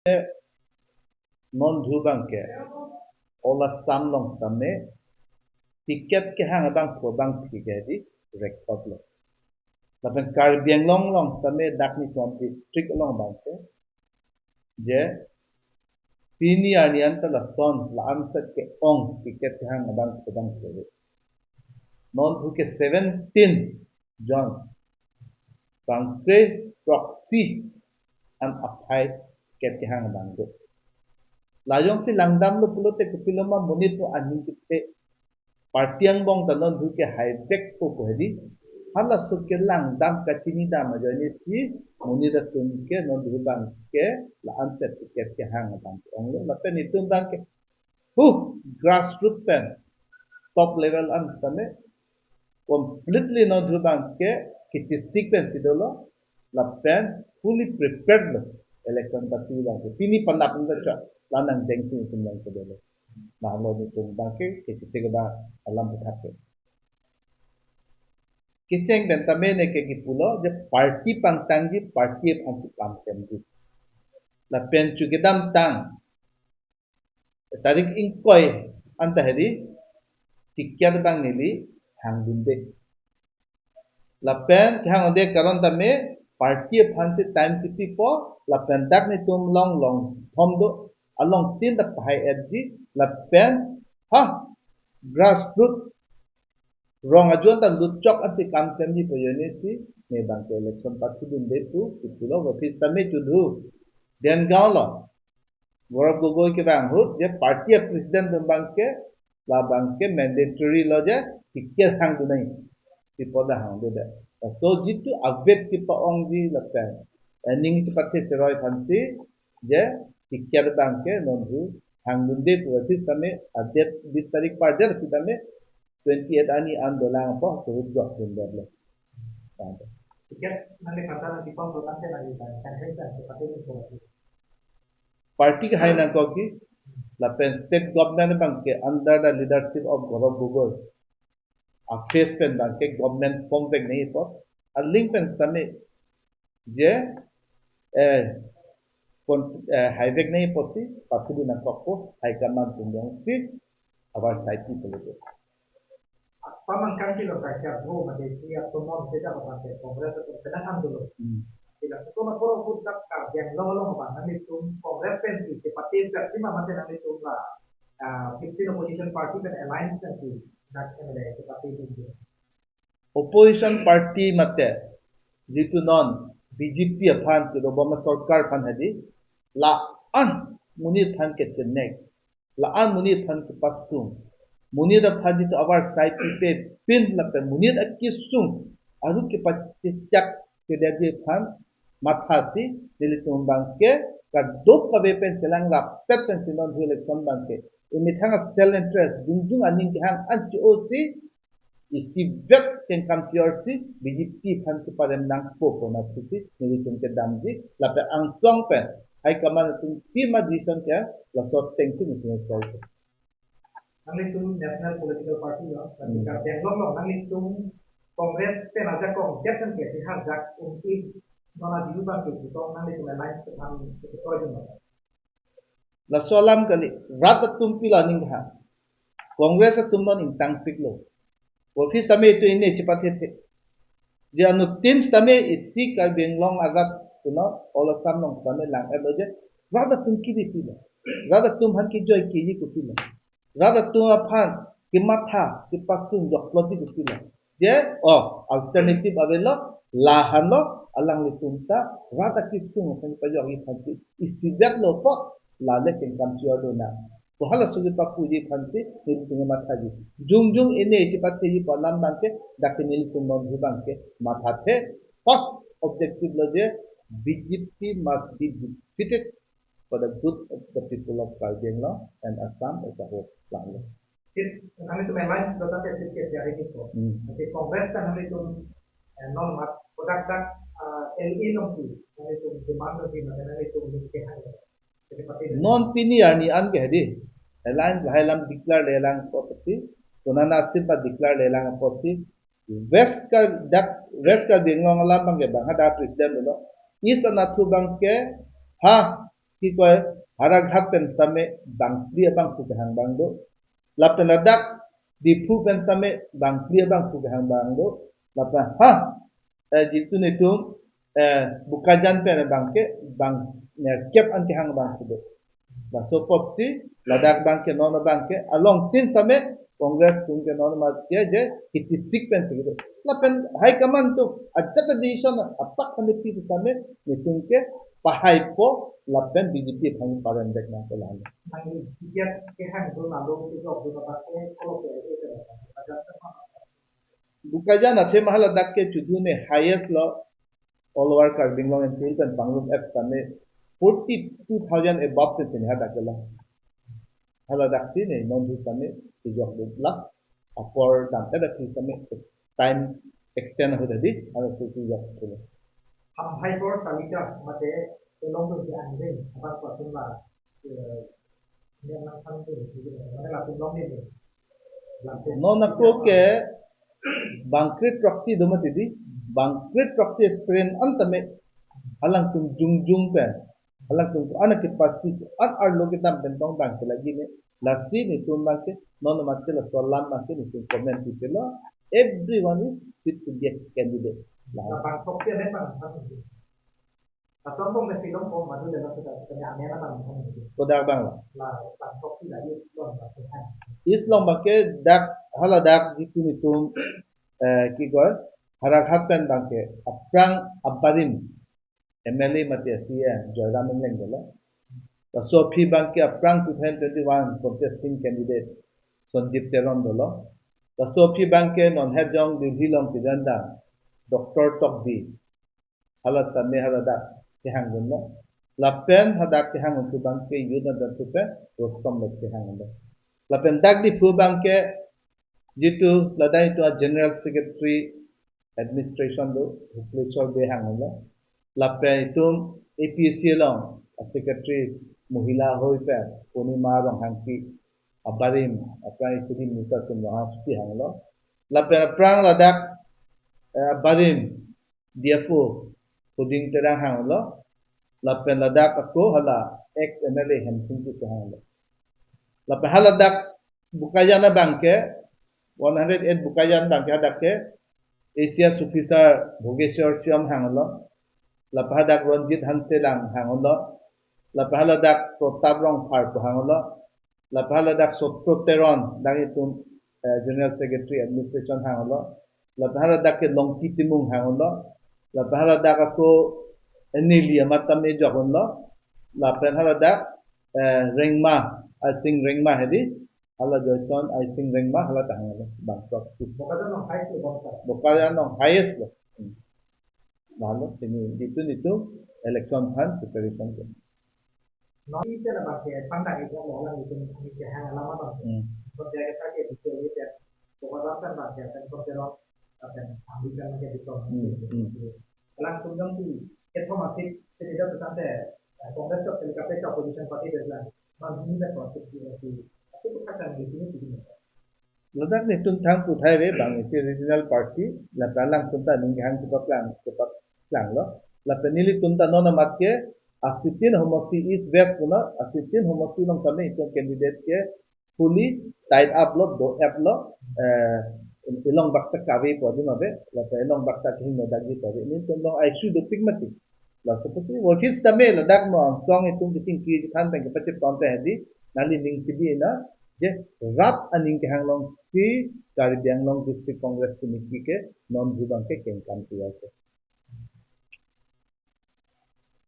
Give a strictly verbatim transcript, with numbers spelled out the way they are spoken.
Non dhu abangke, all Assam along sitame, ticket kehang abangphu abangphi ke hedi record lo. Lapen Karbi Anglong along sitame dak nitum district along abangke, je, pini arni anta lason, la-an set ke-ong ticket kehang abangphu abangphi. Non dhu ke seventeen jon bangke proxy an aphai ticket kehang abang do. La jongsi langdamlo pulote kopiloma monit atum aning kethe party angbong ta non dhu ke haivekpo pu hedi. Halaso kelangdam kachinidam ajoine si monit atum ke non dhu abangke la-an set ticket kehang abang onglo. Lapen itum abangke hu grassroot pen top level an sitame completely non dhu abangke kechesik pensi dolo, lapen fully prepared lo election party abangke. Pini panap nda cha la nangdengsi itum abangke dolo. Nanglo nitum abangke kechesik abang alam pethak ke. Kecheng pen tame neke kipulo je party pangtangji, party aphan si kam klemji. Lapen chu kedamtang tarik ingkoi anta hedi ticket abang neli hangdunde. Lapen kehangdunde karon tame party aphan si time chipipo, lapen dak nitum along longthom do, along tin dak pahai-etji, lapen ha grassroot rong ajo anta lutchok ansi kam klemji pu ajoine si ne abangke election pathudunde pu kipulo. Office tame chu dhu Dengaon along Gaurav Gogoi kevang ahut je party president atum abangke, la abangke mandatory lo je ticket hangdun nangji pu dak hangdunde. So jitu avet kepa-ongji lapen, eh, ning chepathe seroi aphan si je ticket abangke non dhu hangdunde pu office tame a-date bis tarik pardet sitame twenty-eight arni an dolang apot suhut jok dundetlo. Ticket nangli kata nang tipang dolang ke nangli kan kan kan seperti itu. Party ke hai nangkokji, lapen state government abangke under the leadership of Gaurav Gogoi, a-phase pen abangke government form vek nangji apot, a-link pen sitame je, eh, kon-, eh, haivek nangji apotsi pathudun nangkokpo, high command atum jongsi avarsai pi pulote. Assam angkang kilo kaisa bro mate si atomon sejak abang ke Congress atum sedang am dulu. Hmm. Tidak sekolah koro putak ka yang long long abang nanglitum Congress pensi si party ka sima mate nanglitum la, ah, fifteen opposition party pen alliance pensi dak M L A si party itu. Opposition party mate jitu non B J P aphan kedobom sorkar aphan hedi la-an monit aphan kechenek, la-an monit aphan kepasung, monit aphan jitu avarsai pipe pin lapen monit akesung aru kepachechak kedetji aphan mathasi nelitum abangke kadokave pen chelang rapet pensi non dhu election abangke emethang a-self interest jongjong aning kehang an cho-o si isivek kengkam pior si B J P aphan keparem nangpo pu amatsi nelitum kedamji lapen angsong pen high command atum pima decision ke laso atengsi nelitum call. Nanglitum national political party lo, tapi Hmm. Karbi Anglong lo, nanglitum Congress pen ajakong jet kan ke, si hajak ungki non adi abang ke, si tong nanglitum alliance ke tham ke sekoi jumpa. Laso alam kali, rat atum pilo aning ha. Congress atum non ingtangpiklo. Office tame itu ini chepathethe. Dia nu teams tame isi Karbi Anglong arat kuno, all Assam along tame lang-etlo je. Rat atum kiri pilo. Rat atum aphan kijoi kiji kopilo. Rat atum aphan kematha kepasung jokplotji kopilo. Je, oh, alternative avelo, lahenlo, alanglitum ta rat akesung aphan pajokji aphansi isiveklo apot, lale kengkam pior donang pu halaso kepapuji aphansi nelitum mathaji. Jongjong ene chepatheji pu alam abangke, dak nelitum non dhu abangke mathathe. First objective lo je B J P must be defeated for the good of the people of Karbi Anglong and Assam as a whole. Lang lo. Sit, nanglitum alliance lo ta sit ke jari ko. Hmm. Tapi Congress kan nanglitum, eh, non mat kodak dak, eh, L E nongpi, nanglitum demand nongpi, maka nanglitum ni ke hai. Jadi party Non pini arni an ke hedi. Alliance lahai alam declare lelang apotsi, konat asim pa declare lelang apotsi, West Kar-, dak West Karbi Anglong alam abangke bang hadak president lo. East anatthu abangke ha kikoi, Howraghat pen sitame bangphli abangphu kehang abang do. Lapen ladak Diphu pen sitame bangphli abangphu kehang abang do. Lapen ha, eh, jitu netum, eh, Bokajan pen abangke bang nerkep an kehang abangphu do. Laso apotsi ladak abangke non abangke along tin sitame Congress atum ke non amat ke je kichisik pensi kedo. Lapen high command atum ajat a decision apak kami pi sitame netum ke pahaipo lapen B J P aphan parem dek nangpo lalo. Nang ticket kehang do lalo ke jok do na ke kolo ke ke ke. Bokajan athe ma haladak ke chudune highest lo all over Karbi Anglong N C L pen pangrum aphi sitame forty-two thousand above pen sini hadak ke lo. Haladak si ne non thu sitame tijok dun la apor dam ta dati sitame time extend ho dadi hala si tijok dun. Ham hai por talika mate elong dun ke angring abang pasun la, eh, ne nang sang dun ke mane la pun long ne. Non ako ke bangkrit proxy do mati di, bangkrit proxy experience an tame alangtum jongjong pen, alangtum an capacity an arlo kedam pen tong bang ke lagi ne, lasi netum bang ke non amat ke laso alam bang ke netum comment pi ke lo, everyone is fit to be a candidate. La bang proxy ne bang. Atom bom na silong bom madu dalam kita kita ame na bang bom. Kodak bang la. La bang kok tidak yuk bom bang Tuhan. East along bang ke dak haladak jitu netum, eh, kikoi Howraghat pen bang ke aphrang abarim M L A mate C E M Joyram Engleng dolo. Laso aphi bang ke aphrang two thousand twenty-one contesting candidate Sanjib Teron dolo. Laso aphi bang ke non hejong Delhi along kejandang Doctor Tokbi. Hala tame haladak kehang dunlo. Lapen hadak kehang un tu bang ke youth adang tu pen Rustom Bey kehang dunlo. Lapen dak Diphu bang ke jitu ladak itum a General Secretary Administration do Hupleswar Bey hang dunlo. Lapen itum A P C along a Secretary Mohila hoi pen Purnima Ronghangpi abarim aphrang A C D Minister atum Ronghangpi hanglo. Lapen aphrang ladak, eh, abarim D F O Huding Terang hanglo. Lapen ladak ako hala ex M L A Hemsing Tisso hanglo. Lapen haladak Bokajan abang ke, one hundred eight Bokajan abang ke hadak ke A C S officer Bhogeshwar Shyam hanglo. Lapen hadak Ranjit Hanselang hanglo. Lapen haladak Pratap Rongphar pu hanglo. Lapen haladak Sotro Teron, dak itum, eh, General Secretary Administration hanglo. Lapen haladak ke Longki Timung hanglo. Lapen haladak ako neli amat tame jok dunlo. Lapen haladak, eh, Rengma, Aising Rengma hedi. Hala Joyson Aising Rengma hala ta hanglo bang proxy. Bokajan along highest lo bang sa. Bokajan along highest lo. Hmm. Lalu sini jitu netum election aphan preparation ke. Non ite la bang ke pangdak ite lo lang ite ni ke hang lama bang ke. Hmm. Bang dia kita ke betul ite. Pokok rasa bang ke kan pokok rasa akan ambil kan ke betul. Hmm, hmm. Langsung yang tu, itu masih tidak tentang te, eh, Congress tu, ketika ke opposition party dia bilang, bang ini dah konsep di, di, itu bukan kan di sini, di sini. Ladak netum thang pu thai ve bang isi regional party, lapen alangtum ta ning kehang chepaklang, chepaklang lo. Lapen nelitum ta non amat ke, axitin homosti East West puno, axitin homosti along tame itum candidate ke fully tied up lo, do-ap lo, eh, elong bak ta kave po di ma ve, lapen elong bak ta kehingno dagi po di. Netum along issue dopik mati. Laso apotsi office tame ladak non song itum kiting ki than pen kepachet ton pen hedi, nangli ning kebi na, je rat aning kehang alongsi Karbi Anglong District Congress Committee ke non bang ke kengkam tiya ke.